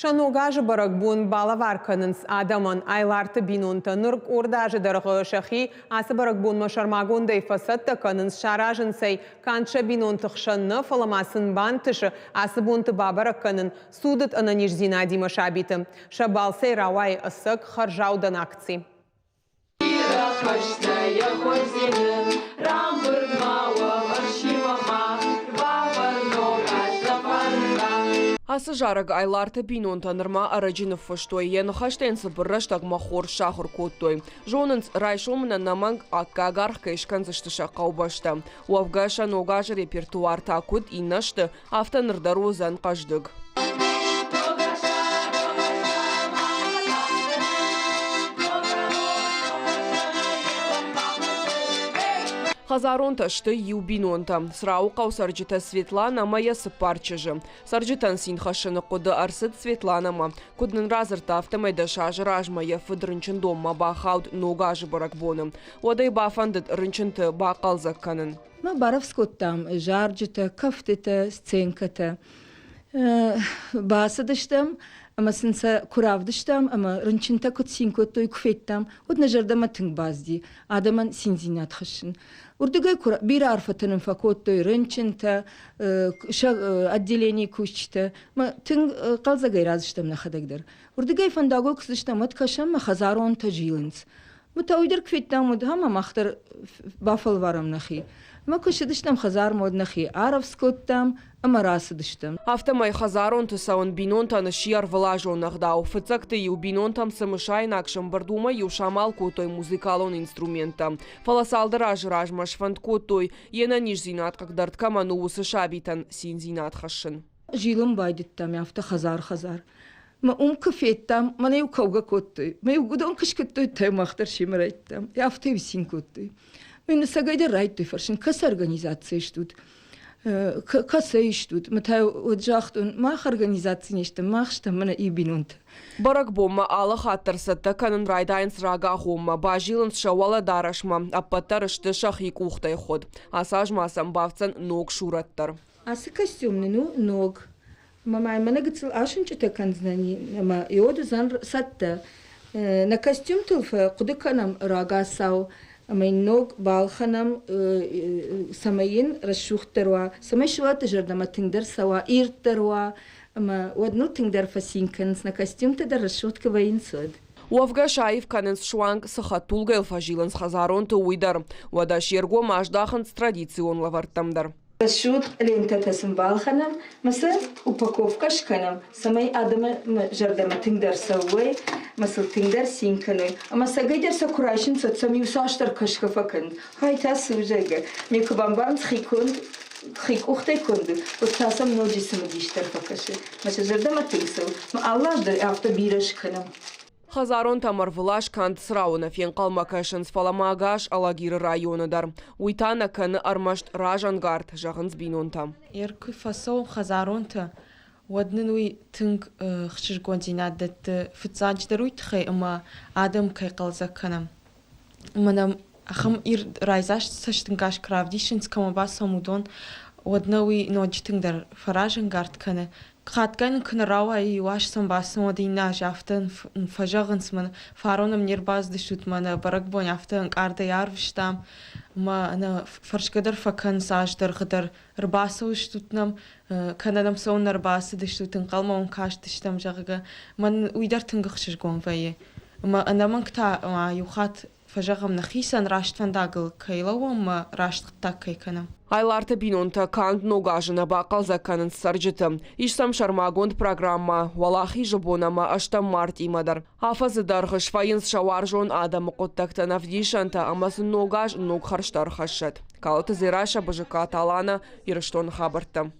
Сӕ Ног азы бӕрӕгбон балӕвар кӕнынц адӕмӕн. Айларты бинонтӕ ныр къорд азы дӕргъы сӕхи ацы бӕрӕгбонмӕ сӕрмагондӕй фӕцӕттӕ кӕнынц, саразынц ӕй канд сӕ бинонты хсӕн нӕ, фӕлӕ ма сын бантысы ацы бонты бабӕрӕг кӕнын цудыд ӕнӕниздзинадимӕ сабиты. Сӕ балцӕй рауайы ӕцӕг хӕрзаудӕн акци. Ацы зарӕг Айларты бинонтӕ нырма ӕрӕджы ныффыстой. Йӕ ныхӕстӕ йын цыбыр рӕстӕгмӕ хорз сахуыр кодтой. Зонынц, райсом ын ӕнӕмӕнг аккаг аргъ кӕй скӕндзысты сӕ хъӕубӕстӕ. Уӕвгӕ сӕ ног азы репертуар та куыд иннӕ сты, афтӕ ныр дӕр уыдзӕн хъӕздыг. Хӕдзаронтӕ сты иу бинонтӕ. Црауы хъӕу цӕрджытӕ Светланӕ ӕмӕ йӕ цыппар чызджы. Цӕрджытӕн цин хӕссыны хъуыды ӕрцыд Светланӕмӕ. Куыд нын радзырдта, афтӕмӕй 10 азы размӕ йӕ фыд рынчындонмӕ бахауд Ног азы бӕрӕгбоны. Уӕд ӕй бафӕндыд рынчынты бахъӕлдзӕг кӕнын. Мӕ барӕвдз кодтам зарджытӕ, кӕфтытӕ, сценкӕтӕ. Бацыдыстӕм ӕмӕ сын сӕ куы равдыстам ӕмӕ рынчынтӕ куыд цин кодтой, куы федтам, уӕд нӕ зӕрдӕмӕ тынг бацыди адӕмӕн циндзинад хӕссын. Уырдыгӕй куы бирӕ арфӕтӕ нын фӕкодтой рынчынтӕ, сӕ отделенийы кусджытӕ. Мӕ тынг хъӕлдзӕгӕй рацыдыстӕм нӕхӕдӕг дӕр. Уырдыгӕй фӕндагыл куы цыдыстӕм, уӕд кӕсӕм, мӕ хӕдзаронтӕ зилынц. Мы та уый дӕр куы федтам, уӕд ӕмӕ мах дӕр бафӕлварӕм нӕхи. Ӕмӕ куы ссыдыстӕм хӕдзармӕ, уӕд нӕхи арӕвдз кодтам ӕмӕ рацыдыстӕм. Афтӕмӕй хӕдзаронты цӕуын бинонтӕн сси ӕрвылазон ӕгъдау. Фыццӕгты-иу бинонтӕм цы мысайнаг сӕмбырд, уымӕй-иу самал кодтой музыкалон инструменттӕ. Фӕлӕ цалдӕр азы размӕ сфӕнд кодтой, йе нӕниздзинад хъыгдӕрд кӕмӕн у, уыцы сабитӕн циндзинад хӕссын. Зилын байдыдтам афтӕ хӕдзар-хӕдзар. Мӕ уым куы федтам, мӕнӕ-иу кӕугӕ кодтой. Мӕ-иу уыдон куы скуыдтой, та мах дӕр семӕ райдтам. Афтӕ-иу цин кодтой. Мӕ цӕгӕйдӕр райдтой фӕрсын, кӕцы организацийы стут? Кӕцӕй стут? Мӕ та уӕд загътон, мах организаци не стӕм, мах стӕм мӕнӕ и бинонтӕ. Бӕрӕгбонмӕ алы хатт дӕр цӕттӕ кӕнын райдайынц рагагъоммӕ, базилынц сӕ уӕлӕдарӕсмӕ, ӕппӕт дӕр сты сӕхи къухтӕй хуыд. Ацы аз ма сӕм бафтдзӕн ног сурӕт дӕр. Ацы костюм нын у ног. Ӕмӕ ма мӕнӕ гыццыл асынчъытӕ кӕндзынӕни ӕмӕ йод уыдзӕн цӕттӕ. Нӕ костюмтыл фӕхъуыды кӕнӕм рагацау ӕмӕ йын ног балхӕнӕм, цӕмӕй йын рӕсугъддӕр уа, цӕмӕй сывӕллӕтты зӕрдӕмӕ тынгдӕр цӕуа, ирддӕр уа, ӕмӕ уӕд ныл тынгдӕр фӕцин кӕнынц, нӕ костюмтӕ дӕр рӕсугъд куы вӕййынц, уӕд. Уӕвгӕ саив кӕнынц суанг цы хӕдтулгӕйыл фӕзилынц хӕдзаронты, уый дӕр. Уӕдӕ се ргом аздахынц традицион лӕвӕрттӕм дӕр. Рӕсугъд лентӕтӕ сын балхӕнӕм ӕмӕ сӕ упаковкӕ скӕнӕм, цӕмӕй адӕмы зӕрдӕмӕ тынгдӕр цӕуой ӕмӕ сыл тынгдӕр цин кӕной. Ӕмӕ цӕгӕйдӕр сӕ куы райсынц, уӕд сӕм иу цасдӕр кӕсгӕ фӕкӕнынц. Ай та цы у, зӕгъгӕ. Ме куы бамбарынц хиконд, хи къухтӕй конд у, уӕд та сӕм ноджы цымыдисдӕр фӕкӕсы. Мӕ сӕ зӕрдӕмӕ тынг цӕуы. Мӕ алы аз дӕр афтӕ бирӕ скӕнӕм. Хӕдзаронтӕм ӕрвылаз канд Црауы нӕ фенхъӕлмӕ кӕсынц, фӕлӕ ма ӕгас Алагиры районы дӕр. Уый та нӕ кӕны ӕрмӕст разӕнгард, зӕгъынц бинонтӕ. Куы фӕцӕуӕм хӕдзаронтӕ, уӕд нын уый тынг ӕхсызгондзинад дӕтты фыццаджыдӕр уый тыххӕй, ӕмӕ адӕм кӕй хъӕлдзӕг кӕнӕм. Ӕмӕ нӕм ахӕм ирд райдзаст цӕстӕнгас куы равдисынц, кӕмӕ бацӕуӕм, уыдон, уӕд нӕ уый ноджы тынгдӕр фӕразӕнгард кӕны. Хатгай нын куы нӕ рауайы иу аз сӕм бацӕуӕм, уӕд иннӕ аз афтӕ фӕзӕгъынц мӕн, фарон ӕм не рбацыдыстут, мӕнӕ бӕрӕгбон афтӕ ӕнкъардӕй арвыстам, ӕмӕ нӕ фӕрсгӕ дӕр фӕкӕнынц аз дӕргъы дӕр, ӕрбацӕуыстут нӕм, кӕнӕ нӕм цӕуылнӕ ӕрбацыдыстут, ӕнхъӕлмӕ уӕм кастыстӕм, зӕгъгӕ. Мӕн уый дӕр тынг ӕхсызгон вӕййы. Ӕмӕ ӕнӕмӕнг та иу хатт фӕзӕгъӕм нӕхицӕн, раст фӕндагыл кӕй лӕууӕм ӕмӕ раст хъуыддаг кӕй кӕнӕм. Айларты бинонтӕ канд Ног азы нӕ бахъӕлдзӕг кӕнынц цӕрджыты. Ис сӕм сӕрмагонд программӕ Уӕлахизы бон ӕмӕ ӕстӕм мартъимӕ дӕр. Афӕдзы дӕргъы свӕййынц сӕ уарзон адӕмы хъуыддӕгтӕн ӕвдисӕнтӕ ӕмӕ сын Ног аз ног хӕрзтӕ ӕрхӕссӕд. Калоты Дзерассӕ, Бызыккаты Аланӕ, Ирыстоны хабӕрттӕ.